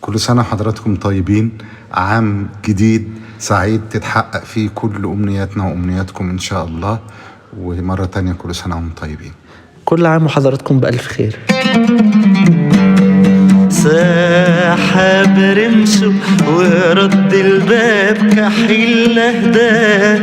كل سنة حضراتكم طيبين، عام جديد سعيد تتحقق فيه كل أمنياتنا وأمنياتكم إن شاء الله. ومرة تانية كل سنة وانتم طيبين. كل عام وحضراتكم بألف خير. سحب رمشه ورد الباب كحيل اهداه،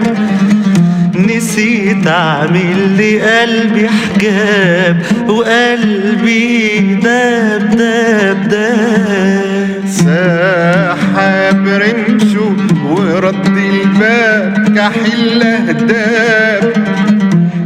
نسيت اعمل لقلبي حجاب وقلبي داب داب داب. سحب رمشه ورد الباب كحيل اهداب،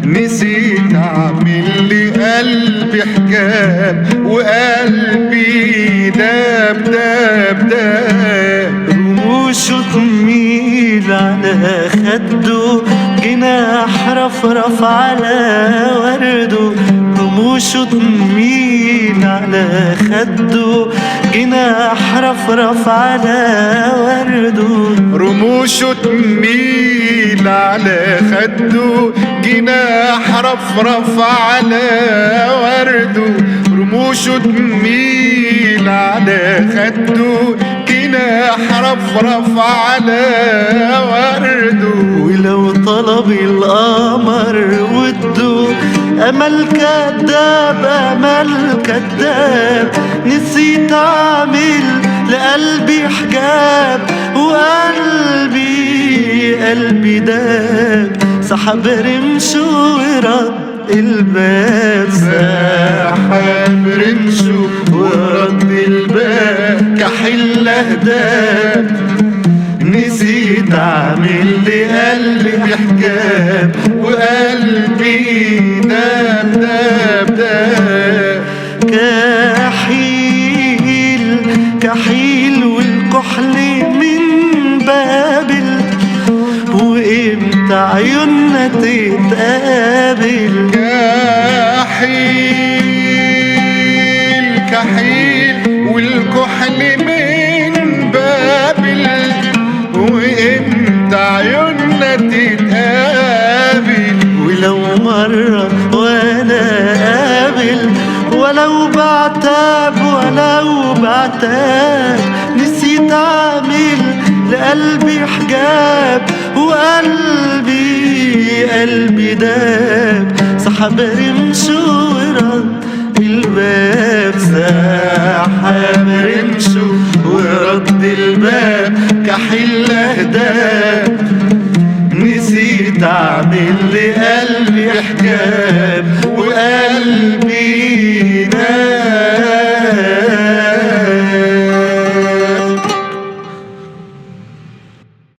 نسيت اعمل لقلبي حجاب وقلبي داب داب داب. رموشه تميل على خده، جناح رفرف على ورده. رموشه تميل على خده، جناح رفرف على ورده. رموشه تميل على خده، جناح رفرف على ورده. رموشه تميل على خده، جناح رفرف على ورده. ولو طلب القمر وده، أمل كداب أمل كداب. نسيت أعمل لقلبي حجاب وقلبي قلبي داب. سحب رمشه ورد الباب، سحب رمشه ورد الباب كحيل اهداب، نسيت اعمل لقلبي حجاب وقلبي داب داب داب. كحيل كحيل والكحل من بابل، وإمتى عيوننا تتقابل. كحيل كحيل والكحل من بابل، وإمتى عيوننا تتقابل. ولو مرة وانا قابل، ولو بعتاب ولو بعتاب. نسيت اعمل لقلبي حجاب وقلبي قلبي داب. سحب رمشه ورد الباب، سحب رمشه ورد الباب كحيل اهداب، نسيت اعمل لقلبي حجاب